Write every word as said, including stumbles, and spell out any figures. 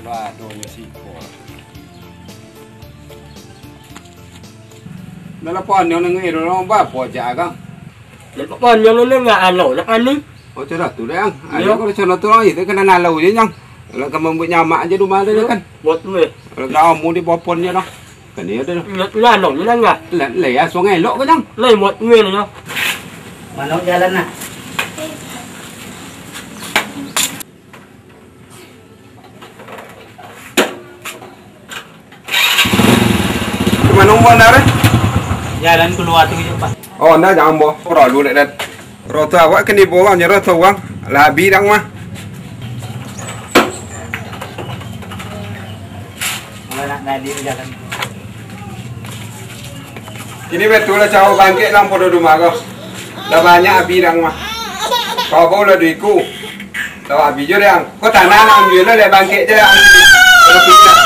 Lah, adonyo siko lah. Dah lah, panjang nengok dulu, baa pojak, Kang? Nak panjang nengok anau, nak ani. Oh, sudah tu, Dang. Iyo. Ayo, kalau sono tu, itu kena nalau je, Nyang. Kalau kamu buat nyamak aja rumah tu, kan? Buat tu, eh. Kalau kamu di popon je, dah. Kan iyo, dah. Nak nalau je, Nyang, ah. Lah, lah, ya, sungai elok ke, Nyang? Lah, buat tu, eh, Nyang. Mana jalan, nah? Ka mano ambo, Nda, eh? Jalan kalua tu je, Pak. Oh, Nda, jan ambo. Paralu dek, Nda. Roto awak kan dibawa, nyo roto urang. Lah abih dang mah. Kalau nak tadi jalan. Kini batua lah caro bangkek lah, ambo doh dumah ko. Lah banyak abih dang mah. Kau ko lah duiku. Lah abih jo dang. Ko tanah nak ambiak lah, lah bangkek je lah. Kalau pindah.